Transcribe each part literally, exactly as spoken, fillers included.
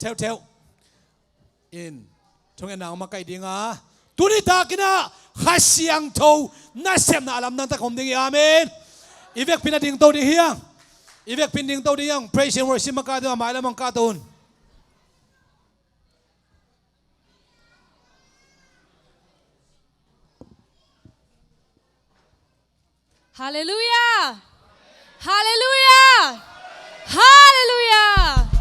Theuhtheuh in thungetna hong makaih ding a, tuni takin ah Kha Siangtho nasepna a lamdang tak om ding hi. Amen. I vekpi-in ah dingto ding hi hang. I vekpi-in dingto ding hi hang. Praise and worship makaih ding a, mailam hong kahto un. Halleluiah! Halleluiah! Halleluiah!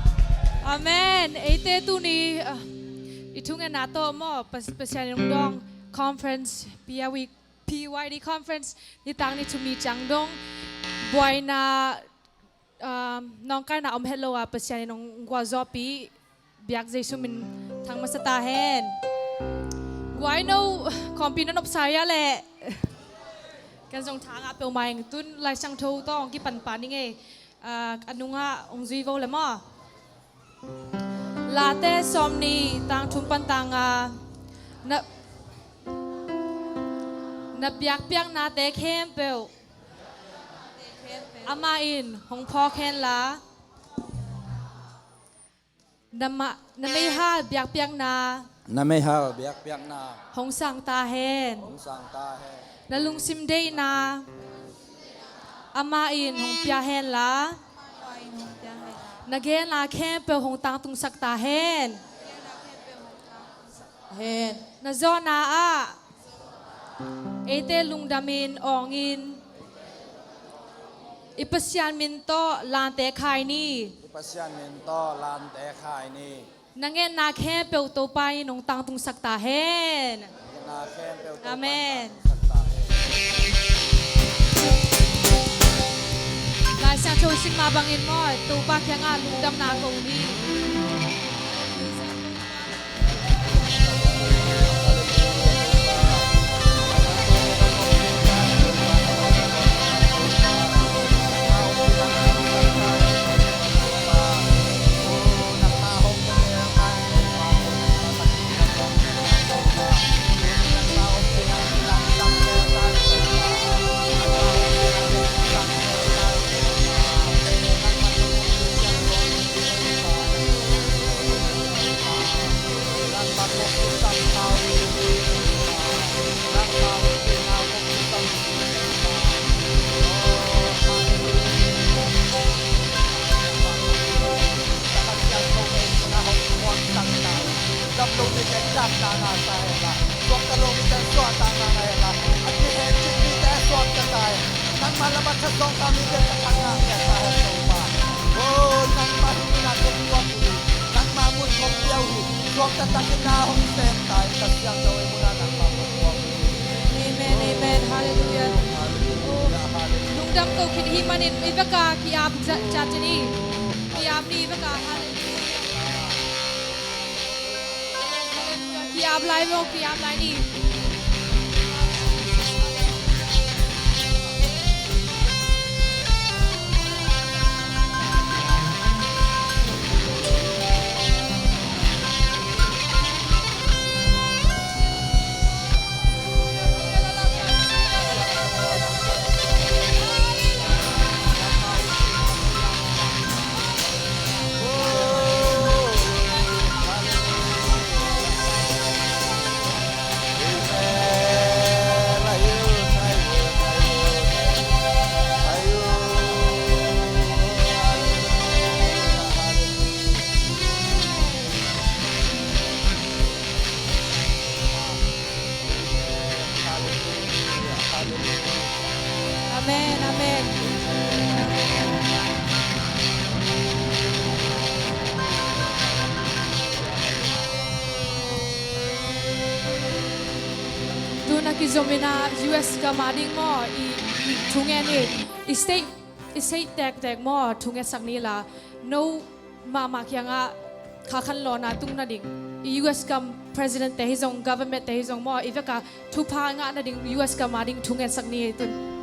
Amen. Eite tuni, ah, i thungetna tawh maw, Pas-, Pasian in hong dawng conference, P Y D, P Y D conference, nitak ni thum ni ciang dong buaina, um, nawngkaina om het lo a, Pasian in hong gualzawhpih, biak Jesu min thang masa ta hen. Guai no, kawmpi na nopsa ia leh. Ken zong thang a peuhmah ing, tun Lai Siangtho tawh hong kipan pah ning ei. Ah, a nungah hong zui vo le maw. Late sawmnih, tang thum pan tang nga. Na, na biakpiaknate khempeuh Amah in hong phawk hen la, na ma-, na meihal biakpiakna, na meihal biakpiakna hong sang ta hen. Hong sang ta hen. Na lungsim deihna Amah in hong pia hen la, na genna khempeuh hong tangtungsak ta hen. Hen. Na zawhna ah eite lungdamin awngin i Pasian min tawh lante khai ni. I Pasian min tawh lante khai ni. Na ngetna khempeuh Topa in hong tangtungsak ta hen. Na ngetna khempeuh Topa in, amen, tangtungsak ta hen. Lai Siangtho sim mah bangin maw, Topa kiangah lungdamna ko ni. Nangmah lam a that zawngkhal mite ka thangah ngiat ta hen Topa. O, nangmah hih munah kong tuak uh hi. Nangmah mun kong pia uh hi. Suakta takin na hong sem ta in, Kha Siangtho hih munah nangmah kong tuak uh hi. Amen, amen. Halleluiah. Halleluiah, halleluiah. Lungdam ko khit hih manin i vekpi-a ki-ap za-, za-, za ni. Ki-ap ni i vekpi-a. Halleluiah. Ki-ap lai maw, ki-ap lai ni. Amen, amen. Tun a kizom in ah U S gam a ding maw, i, i thungen i, i state, i state tektek maw, thungetsak ni la, no mahmah kiangah kha khanlawhna tung nading, i U S gam president te hi zong, government te hi zong maw, i vekpi-a thupha ngah nading U S gam a ding thungetsak ni ei tun.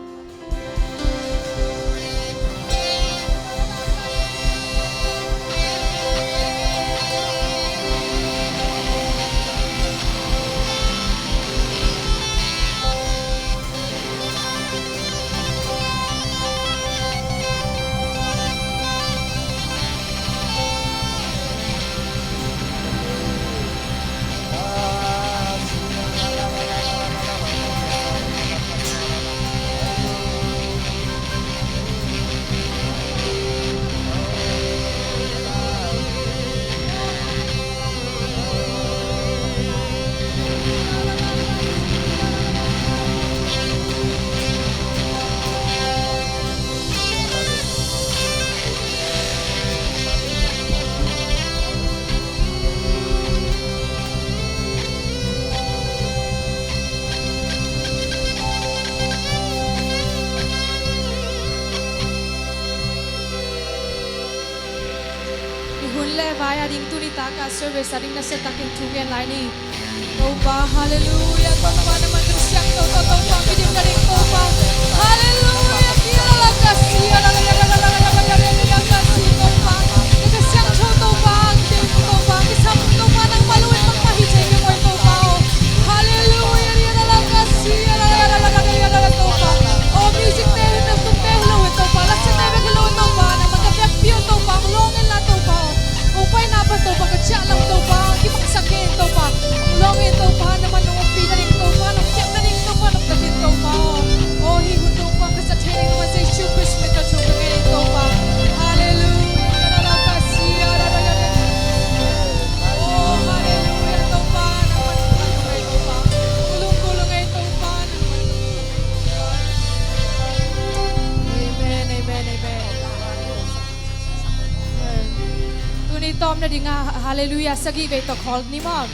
Hun le vai a ding tuni tak a service a ding nasia takin thu gen lai ni. Topa, halleluia. Topa, nangman ka siangtho tawh Topa, kidim na ding Topa. Halleluia. Kia la la ka sia la la la la la la la la la la la ka sia Topa. Na ka siangtho Topa, kidim Topa, kisam Topa, nangmah lo in bangmah hi thei kei mai Topa. Halleluia. Ria la la ka sia la la la la la la la la Topa. O music te hi, na tum te hi lo in Topa, la sia te bek hi lo in Topa, nangman ka biakpi uh Topa, hong lawng in la Topa. Hong paina pan Topa, ka ciah lam Topa, kimaksak kei in Topa. Hong lawng in Topa, na man nong ompih na ding Topa, nong ciah na ding Topa, nong tat in Topa. O hih hun Topa, ka sa thei ding Topa, Jesu Khrist min tawh thum ka ngen in Topa. Halleluia. O halleluia Topa, nangman nong tat nong ei Topa. Kulung kulung ei Topa, nangman nong tat nong ei. Amen, amen, amen. Tuni tawm na ding a halleluia sagih vei tawh khawl ni maw?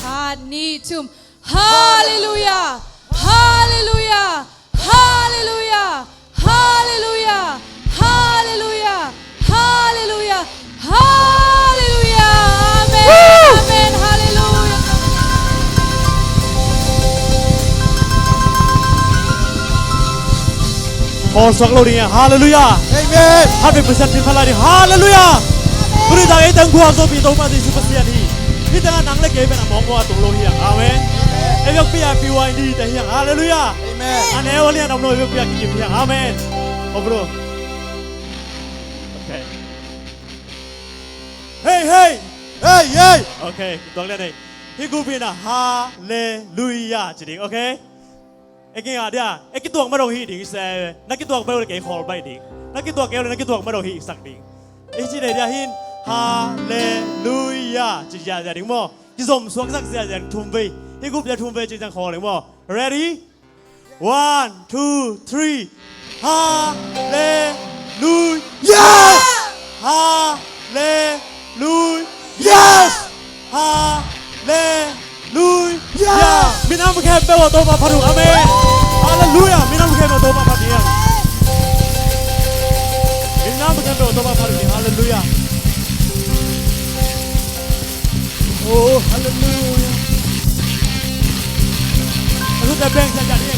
Khat, nih, thum. Halleluia! Halleluia! Halleluia! Amen. Woo! Amen. Halleluia. Khawl suak lo ding hi hang. Halleluia. Amen. Hundred percent feel pha lai ding. Halleluia. Tuni tak ei teng gual zo pi Topa Jesu Pasian hi. Hih tengah nang le kei pen a mawkmawk a tung lo hi hang. Amen. Ei biakpi a P Y D te hi hang. Halleluia. Amen. A neu a lian om lo ei biakpi a kikim hi hang. Amen. Over. Okay. Hey, hey. Hey, hey. Okay, tuak lian ei. Hih group in a halleluia ci ding, okay? Ei kingah dia, ei kituak ma dong hi ding se. Na kituak ma dong le kei khawl bai ding. Na kituak kei le na kituak ma dong hi sak ding. Ei ci dei dia hin halleluia ci ziazia ding maw? Kizom suak sak ziazia ding thum vei. Hih group dia thum vei ci ziang khawl ding maw? Ready? One, two, three. Halleluia. Yes. Halleluia. Yes. Halleluia. Yes. Minam khempeuh aw Topa phat uh. Amen. Halleluia. Minam khempeuh aw Topa phat uh. Minam khempeuh aw Topa phat uh. Halleluia. Oh, halleluia. Aku tak beng saja ni.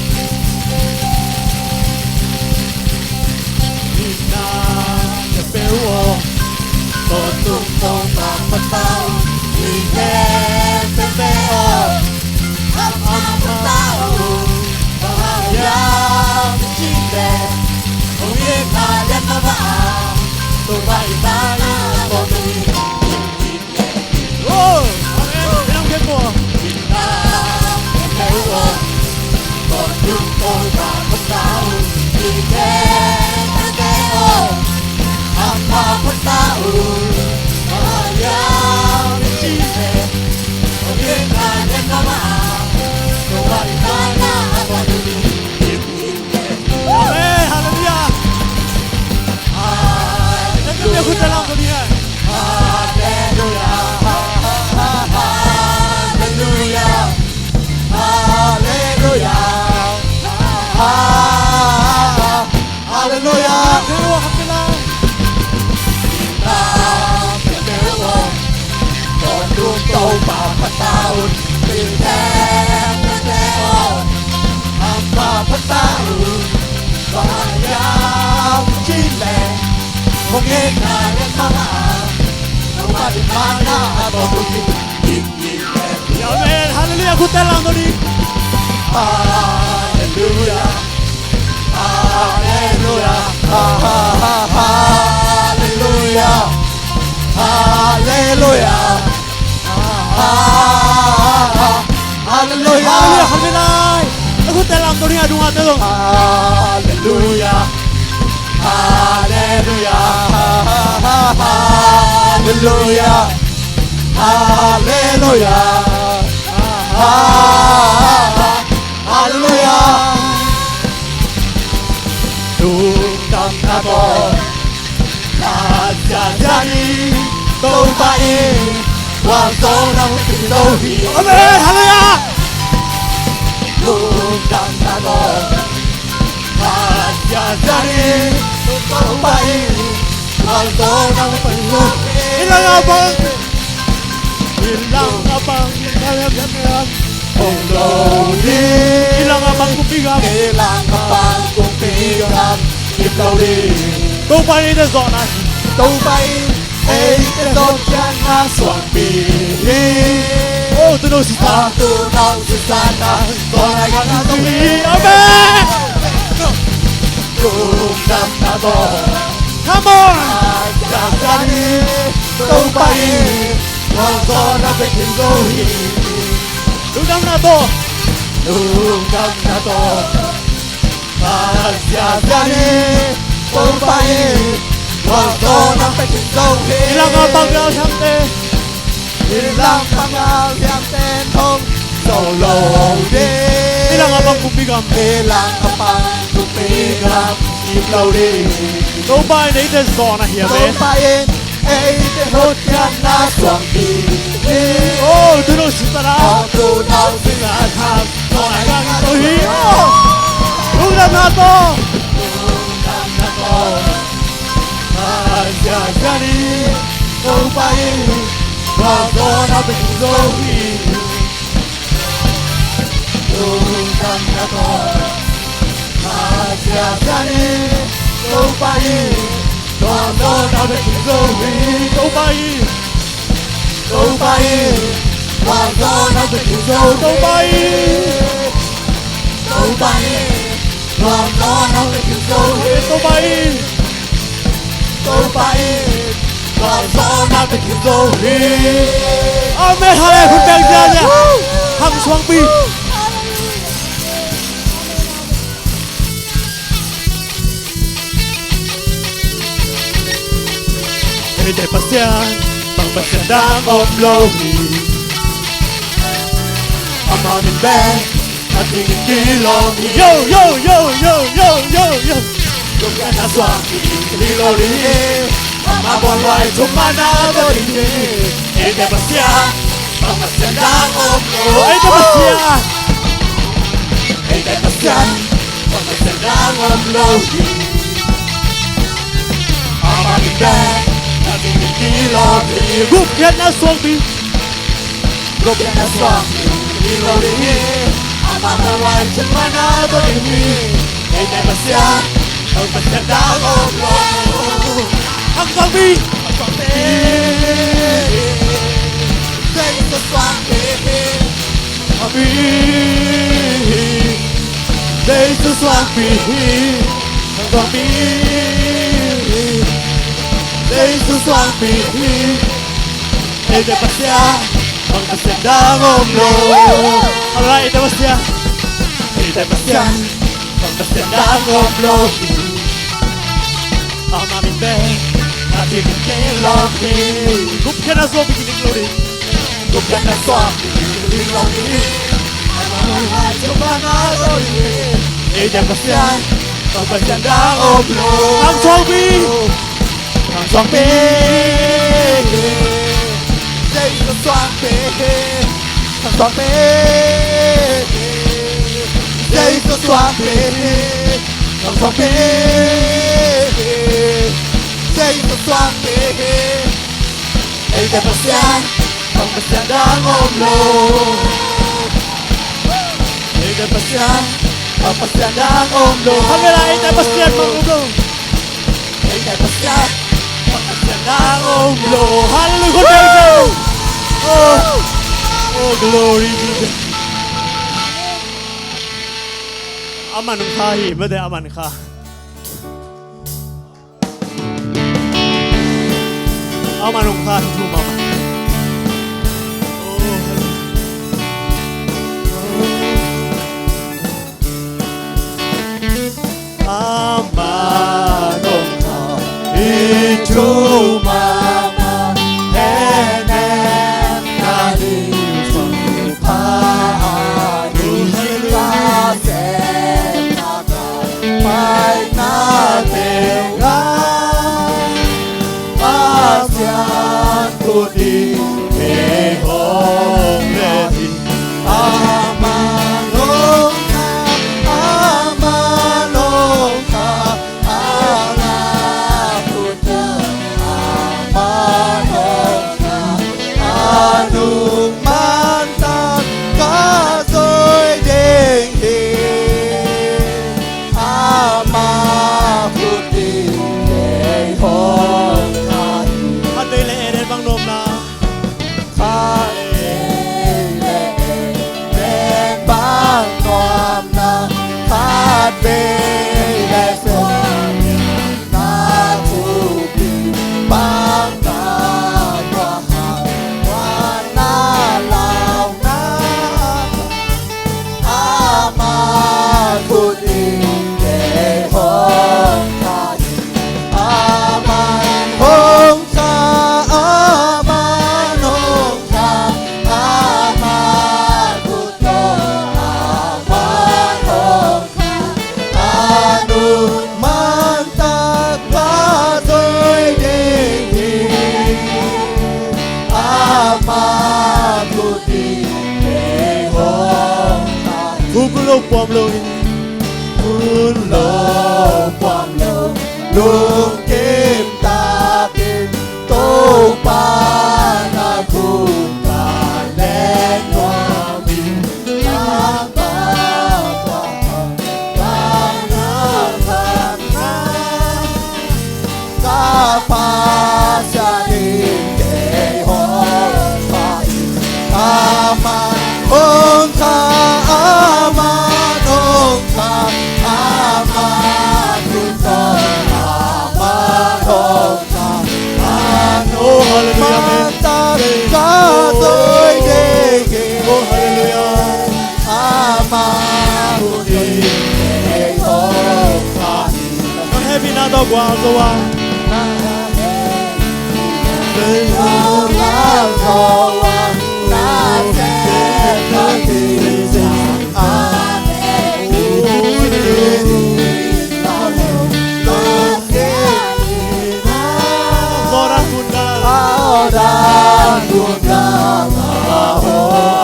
Ina ya peuo, totung tong ma patau, ike pepeo, am am patau, bahaya cite, umi kalian mama, tuba ibana kotu. Oh, amen. Minam khempeuh. Amen. Halleluia. Halleluia. Halleluia. Halleluia. Halleluia. Halleluia. Amen. Halleluia. Khut teng lam ding. Halleluia. Halleluia. Halleluia. Halleluia. Halleluia. Halleluia. Khut teng lam ding a, dung a te dong. Halleluia. Halleluia. Halleluia. Halleluia. Halleluia. Lungdam na ko, na ziazia ni, Topa in, wang so na hong pin lo hi. Amen. Halleluia. Lungdam na ko, na ziazia ni, Topa in, wang so na hong pin lo hi. Hilangah bang, hilangah bang, hilangah bang kumpi gam. Hilangah bang kumpi gam. Topa in eite zawhna, Topa in eite zawhna suangpi hi. Oh, tuuno sisa, tuuno sisa na zawhna hi. Amen. Lungdamna tawh. Come on. Siasia ni, Topa in tua zawhna pia khin zo hi. Lungdamna tawh. Lungdamna tawh. Siasia ni, Topa in tua zawhna pia khin zo hi. Hilangah bang galsiamte. Hilangah bang galsiamte in hong zo lo ding. Hilangah bang kumpi gam. Hilangah bang kumpi gam kip lo ding. Topa in eite zawhna hi a ve. Topa in eite hotkhiatna suangpi hi. Oh, tuuno sisa na. Oh, tuuno sisa na. Zawhna hi. Oh, lungdamna tawh. Lungdamna tawh. Siasia ni, Topa in tua zawhna pia khin zo hi. Lungdamna tawh. Siasia ni, Topa in tua zawhna pia khin zo hi. Topa in, Topa in tua zawhna pia khin zo hi. Topa in, Topa in tua zawhna pia khin zo hi. Topa in, Topa in tua zawhna pia khin zo hi. Amen. Hallelujah. Khut beng ziahziah. Hang suangpi. Eite Pasian, bang Pasian dang om lo hi. Amah min bek a ding in kilawm hi. Yo, yo, yo, yo, yo, yo, yo. Gupkhiatna suangpi hi lo ding hi. Amah bawl luat thumna tawh ding hi. Eite Pasian, bang Pasian dang om lo. Eite Pasian. Eite Pasian, bang Pasian dang om lo hi. Amah min bek a ding in kilawm hi. Gupkhiatna suangpi. Gupkhiatna suangpi hi lo ding hi. Amah bawl luat thumna tawh ding hi. Eite Pasian, bang Pasian dang om lo. Hang suangpi. Hang suangpi. Jesu suangpi hi. Amen. Jesu suangpi hi. Hang suangpi. Jesu suangpi hi. Eite Pasian, bang Pasian dang om lo. Alright, eite Pasian. Eite Pasian, bang Pasian dang om lo. Amah min bek a ding in kilawm hi. Gupkhiatna suangpi hi lo ding. Gupkhiatna suangpi hi lo ding hi. Amah bawl luat thumna tawh ding hi. Eite Pasian, bang Pasian dang om lo. Hang suangpi. Hang suangpi. Jesu suangpi. Hang suangpi. Jesu suangpi. Hang suangpi. Jesu suangpi. Eite Pasian, bang Pasian dang om lo. Eite Pasian, bang Pasian dang om lo. Hang ela, eite Pasian bang om lo. Eite Pasian, bang Pasian dang om lo. Hallelujah. Oh, oh, glory be to God. A man kha hi, mate, a man kha. A man kha hi thu mama. Oh, hallelujah. Amah hong kha hi thu mama, henemna ding thupha a ding, ka sepna, ka paina teng ah Pasian khut in kei hong leh hi. Amah hong kha, amah hong kha, a lak uh teh amah hong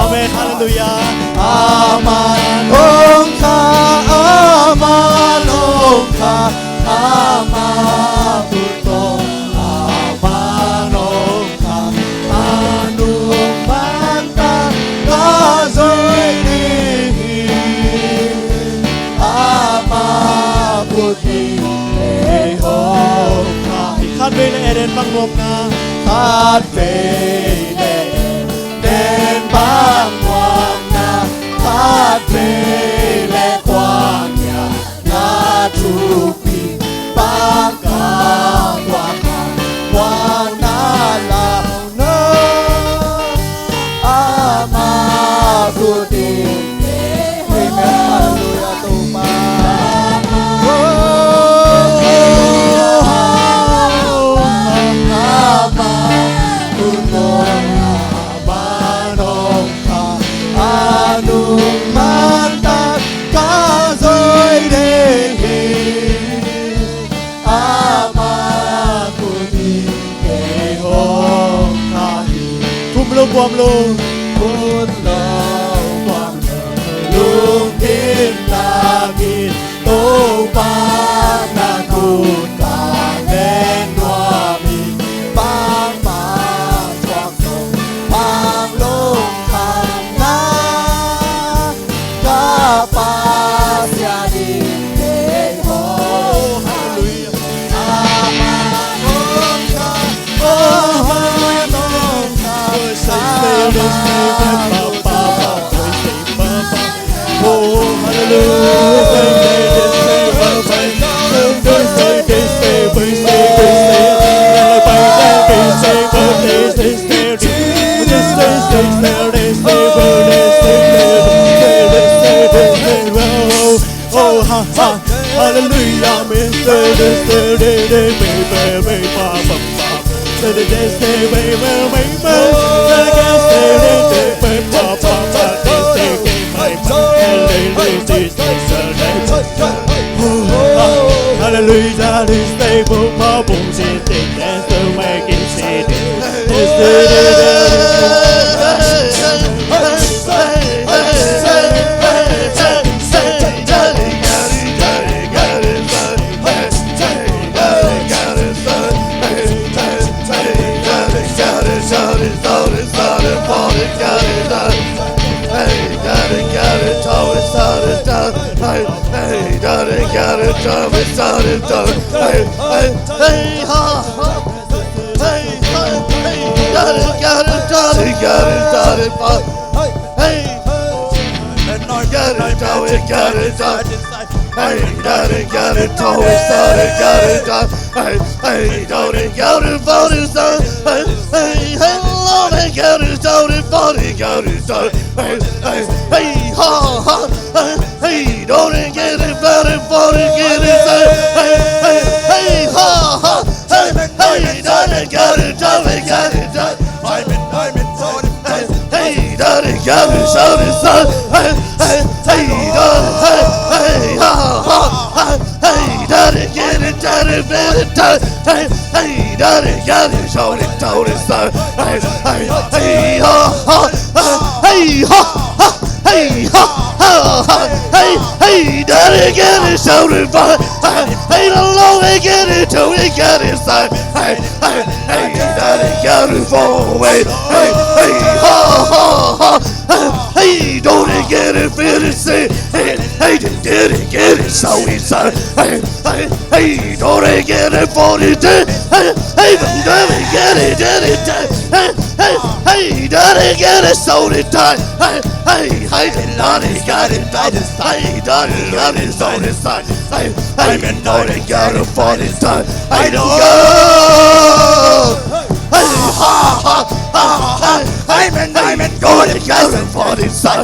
Amen. Hallelujah. Aman ong kha, aman ong kha, aman ong kha, aman ong kha, a nung man tang ka zui ding hi. Amah khut in ei hong kha hi. Khatvei leh Eden bang nuam na. Khatvei leh Eden bang nuam na. Khatvei leh khuangia na thupi bang ka khuak a khuak na lau na. Amah khut in. Amen. Hallelujah, Topa. Oh, Amah khut in. Amah ong kha, a nung man tang ka zui ding hi. Amah khut in ei hong kha hi. Thum lo, kuam lo. Thum lo, kuam lo. Lungkim takin Topa na khut ka len nuam hi. Bangmah thuak lo, bang lungkham na. Ka Pasian in ei hong. Hallelujah. Amen. Amen. Amen. Oh, hallelujah. Oh, ha, ha, hallelujah, amen. Hallelujah, this day, boom, boom, boom, this day, dance to make it city. Hey, don't get it, feel it, say, hey, hey, did it, get it, so it's, uh, hey, hey, hey, don't get it, for it, hey, hey, hey, don't get it, get it, hey, hey, hey, don't get it, so it, hey, hey, hey, did not get it, that is, hey, done it, that is, so it's, uh, hey, hey, don't get it, for it, hey, hey, don't get it. Hey, ha, ha, ha, ha, hey, man, hey, man, go to Gaza for this, uh,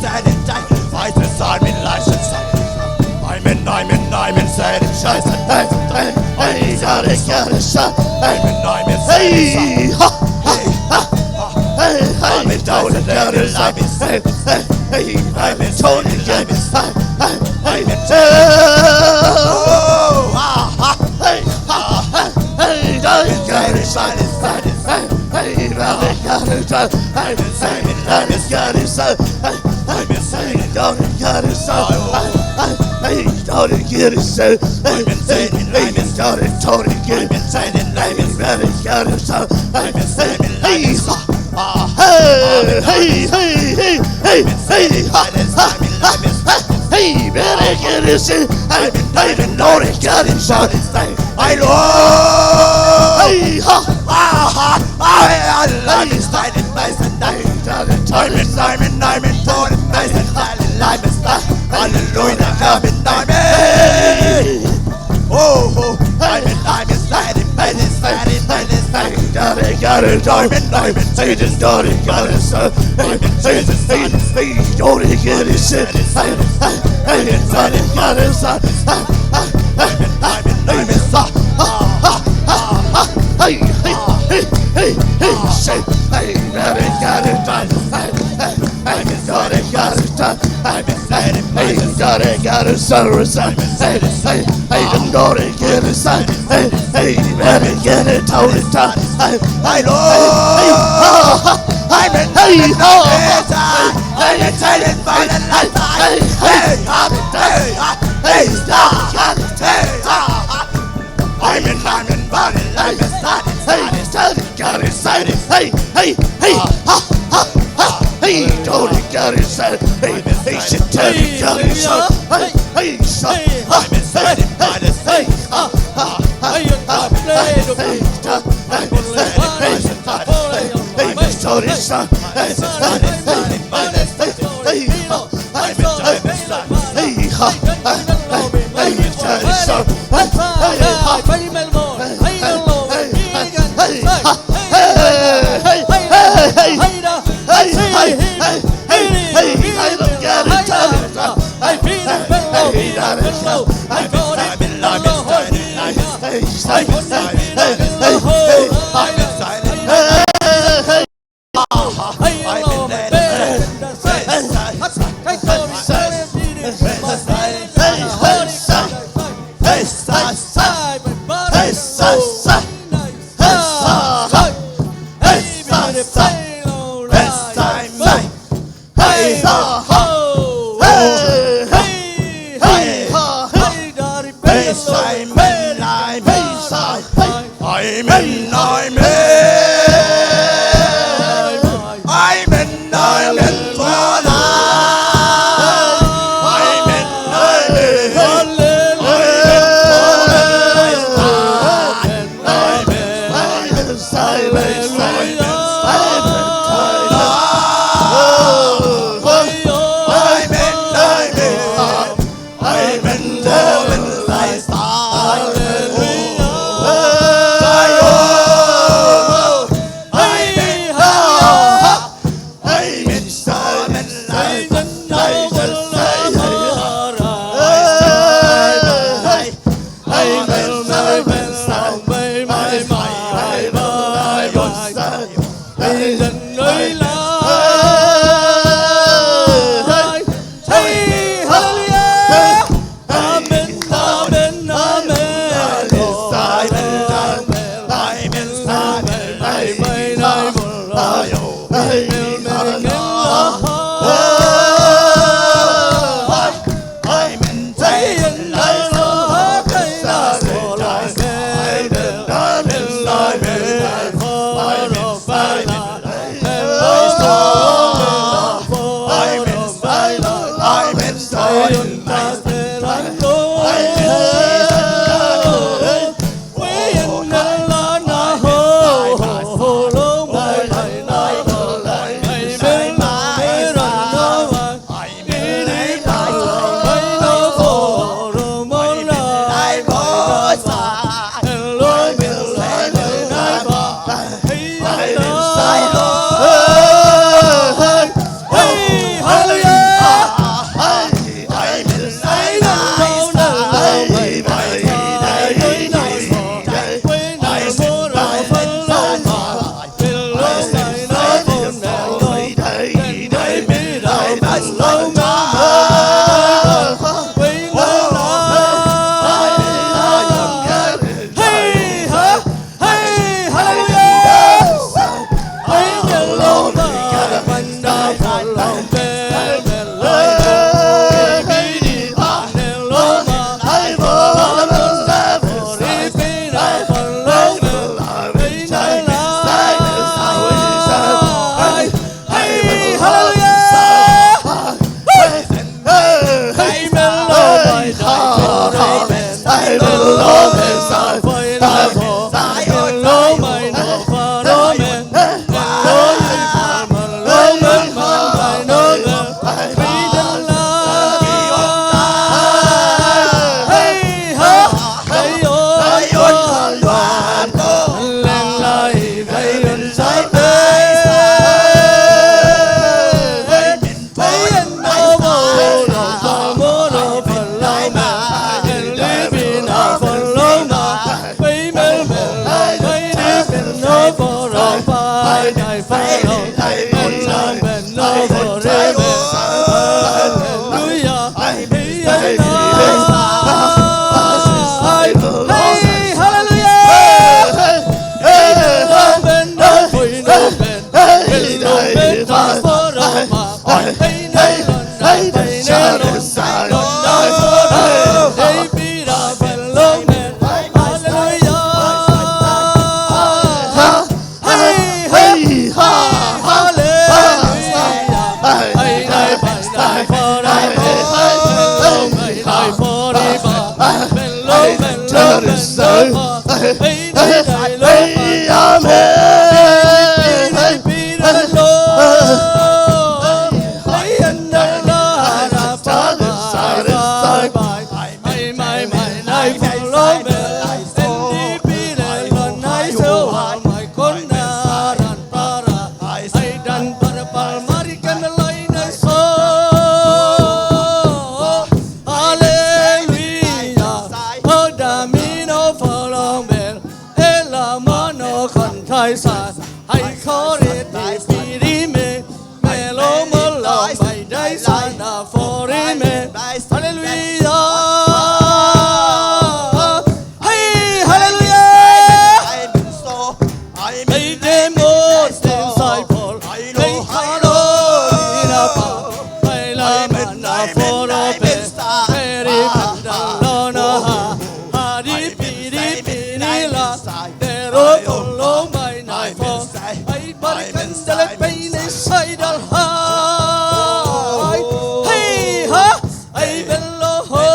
Pari kan dale pai nei sai dal hai. Hei ha. Ai bel lo ho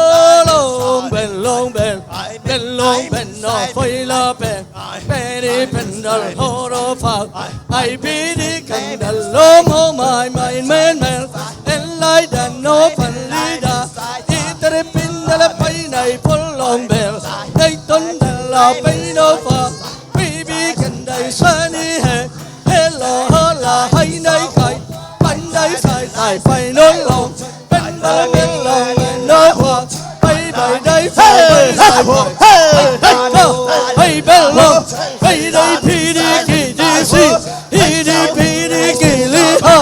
long bel long bel. Bel long bel no fai la pe. Peri pen dal ho ro fa. Ai piri kan dal long ho mai mai men men. En lai dan no fan li da. I teri pin dale pai nei pol long bel. Nei ton dal la pai no fa. Baby kan dai sani he. Hello hola hai nai kai. Pan dai sai sai pai no long. Pen bal pen long pen no hua. Pai pai dai fai pai sai fai. Pai bel long. Pai dai pi di ki di si. Hi di pi di ki li ha.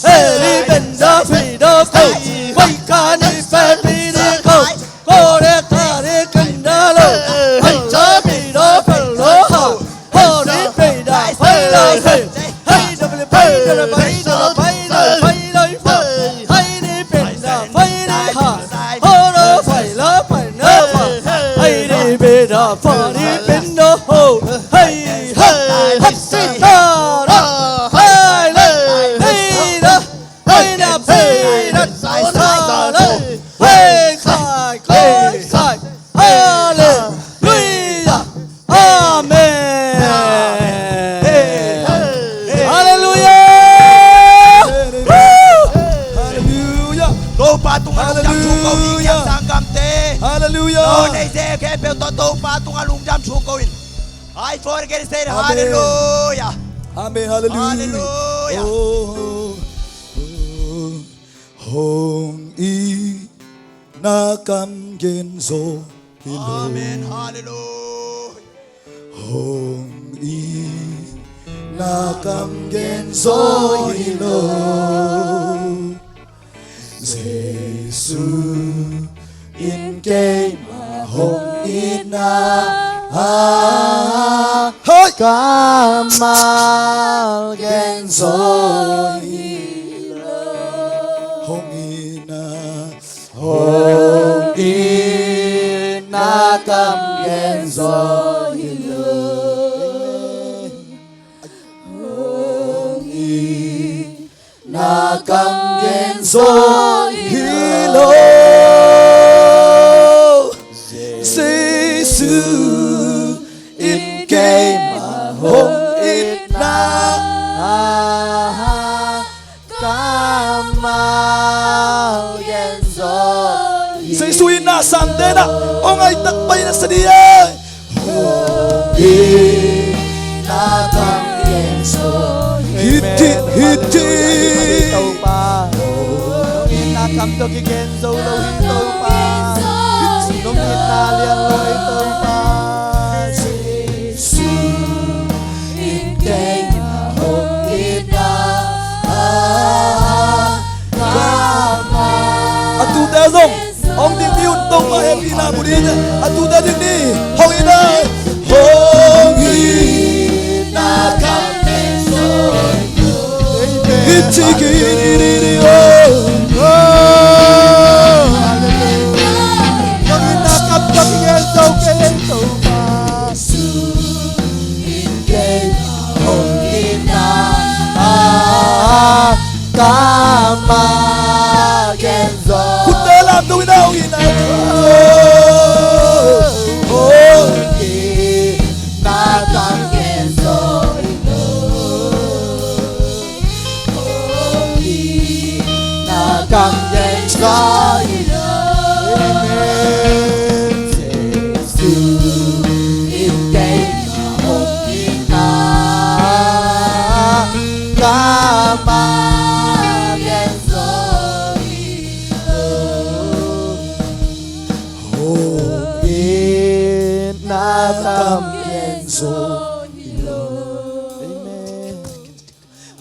He li ben da fi da fai. Pai ka ni fe pi di ko. Kore kare kandalo, hai chabi do palo ha, hori peda pala se, hai double peda peda peda peda, hai ni peda peda ha, horo pala pala pa, hai ni peda pari peda ho, hai hai hai sitara, hai le hai da. Hey, na, hey, na, sai, sai, sai. Hey, sai, sai, sai. Hallelujah. Amen. Hallelujah. Hallelujah. Topa tungah lungdam thu ko ding, hallelujah, kiang sanggamte. Hallelujah. Nong nei ze khempeuh tawh Topa tungah lungdam thu ko in. Hai, for again, say, amen, hallelujah. Amen, hallelujah. Hallelujah. Oh, oh, oh. Hong itna kam gen zo hi lo. Amen, hallelujah. Hong itna kam gen zo hi lo. Jesu in keimah hong itna, hai, kammal gen zo hi lo. Hong itna, hong itna kam gen zo hi lo. Hong itna kam gen zo hi lo. Jesu in keimah hong itna, kammal gen zo hi lo. Jesu itna sangte na hong aitak pai na sa di e. Hong itna kam gen zo hi lo. Hiti, hiti. Topa, nong itna kam tawh kigen zo lo hi Topa. Nong itna lian lo hi Topa. Jesu in keimah hong itna, kammal. A tute zong hong ding ni un, Topa hehpihna mu ding. A tute ding ni. Hong itna, hong itna kam gen zo hi lo. Amen. Hiti, hiti, hiti, oh. Hong itna kam tawh kigen zo kei Topa. Jesu in keimah hong itna, kammal gen zo. Khutte lamdang in, hong itna, hong itna kam gen zo hi lo. Hong itna kam gen zo hi lo. Amen. Jesu in keimah hong itna, kammal gen zo hi lo. Hong itna kam gen zo hi lo. Amen.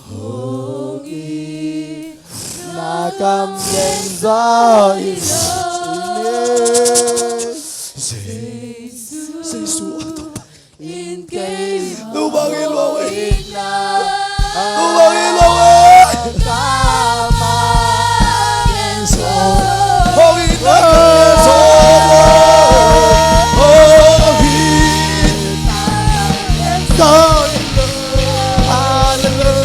Hong itna kam gen zo hi lo. Amen. Jesu, Jesu. In keimah, Topa, hong itna, Topa, hong itna, kammal gen zo. Hong itna kam gen zo. Hong itna kam gen zo. Hallelujah.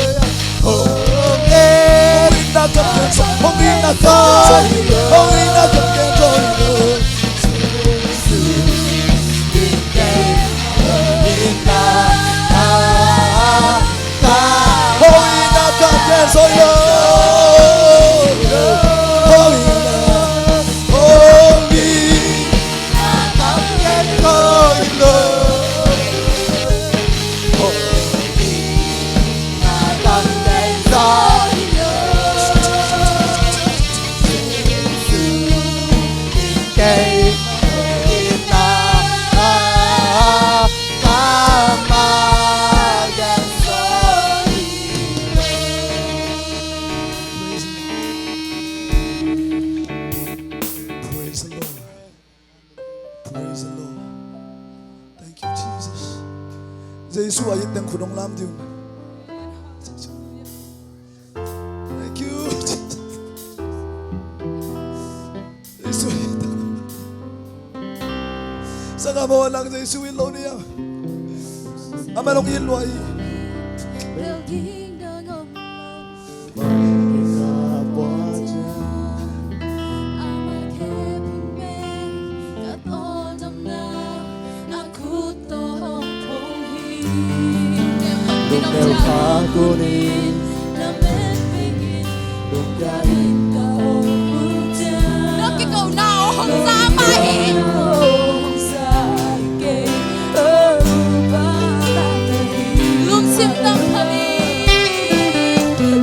Praise the Lord. Praise the Lord. Thank you, Jesus. Jesu a it teng khut hong lam ding. Thank you, Jesus. Jesu a it teng. Sanggambaw, a lang Jesu it lo ni a. Amen, hong it lua hi. Lungsim tang phamin,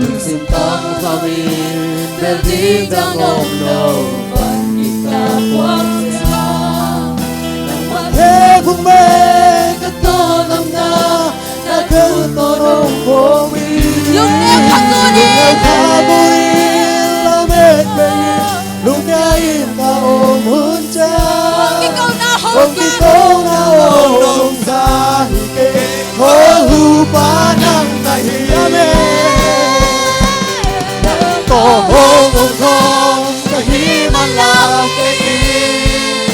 lungsim tang phamin, bel ding dang om lo, van gik na puak ciang. Nangmah he phung me ka tawh namna, na ka tawh nong pawng in. Lungsim tang phamin, lungsim tang phamin, lamet pengin, lungkia in ka om hun ciang. Hong kiko na hong, hong kiko na hong, hong za hi kei. Ko hu pa nang na hi. Amen. Nang tawh hong hong khawm ka hih man la kei in.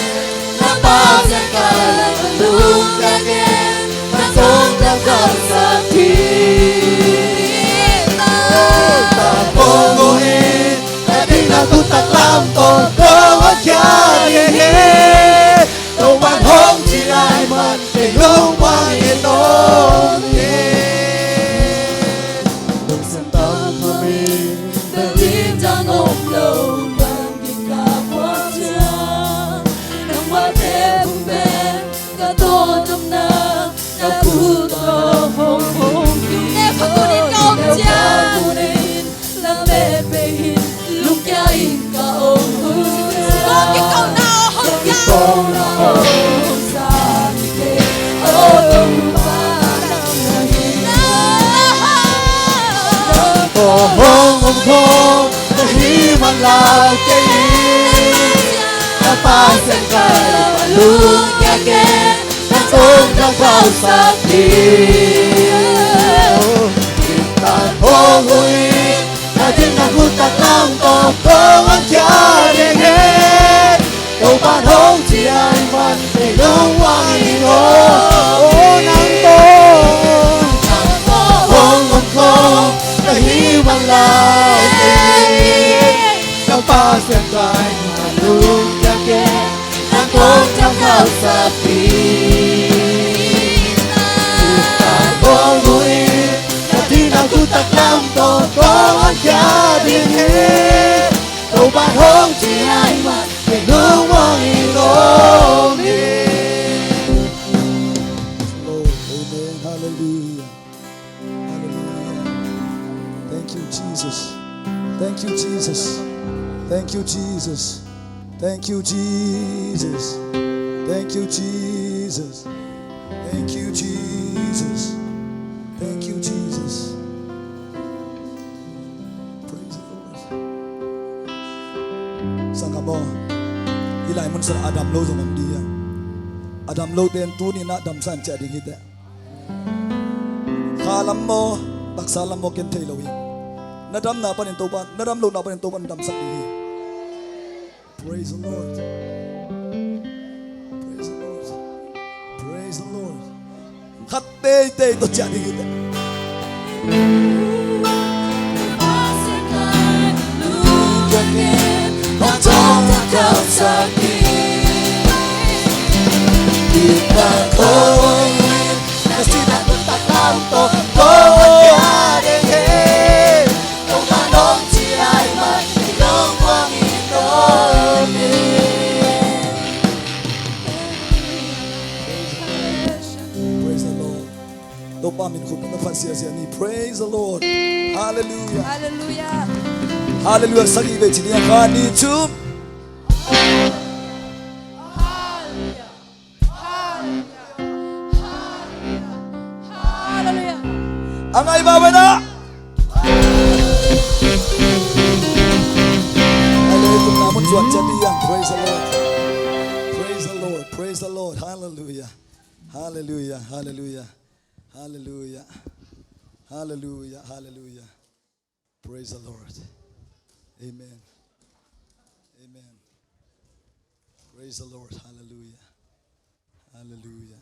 Na pa siang kai lungkia ken. Na tawh na kal sak hi. Tang hong hong in. Na ding na khut taklam tawh ko a kia ding hi. Topa'n hong ci lai man kei lungmuang in om hi. Lungsim tang phamin, bel ding dang om lo, van gik na puak ciang. Nangmah he phung me ka tawh namna, na khut tawh hong hong in. Lungkia in ka om ciang. Lungkia in, lamet pengin, lungkia in ka om hun ciang. Hong kiko na hong, hong kiko na hong, hong za hi kei. Oh, hong pa nang na hi. Nang tawh hong hong khawm ka hih man la kei in. Na pa siang kai lungkia ken. Na tawh na kal sak hi. Tang hong hong in. Na ding na khut taklam tawh ko a kia ding hi. Topa'n hong ci lai man kei lungmuang in om hi. Nang tawh, nang tawh hong hong khawm ka hih man la kei in. Na pa siang kai lungkia ken. Na tawh na kal sak hi. Tang hong hong in. Na ding na khut taklam tawh ko a kia ding hi. Topa'n hong ci lai man kei lungmuang in om hi. Oh, amen. Hallelujah. Hallelujah. Thank you, Jesus. Thank you, Jesus. Thank you, Jesus. Thank you, Jesus. Thank you, Jesus. Thank you, Jesus. Thank you, Jesus. Praise the Lord. Sanggambaw, hih lai mun sungah a dam lo zong om ding hi. A dam lote in tuni-in a damsa in ciah ding hi teh. Kha lam maw, taksa lam maw, ken thei lo hi. Na damna panin Topa, na dam lohna panin Topa in damsak ding hi. Praise the Lord. Praise the Lord. Praise the Lord. Khat teitei tawh ciah ding hi teh. Lungkia Praise the Lord. Topa min khut na phat siasia ni. Praise the Lord. Hallelujah. Hallelujah. Hallelujah. Sagih vei ci ni a, khat, nih, thum. Hallelujah. Hallelujah. Hallelujah. Hallelujah. A ngai ba bai na. Hallelujah. Praise the Lord. Praise the Lord. Praise the Lord. Hallelujah. Hallelujah. Hallelujah. Hallelujah. Hallelujah. Hallelujah. Praise the Lord. Amen. Amen. Praise the Lord. Hallelujah. Hallelujah.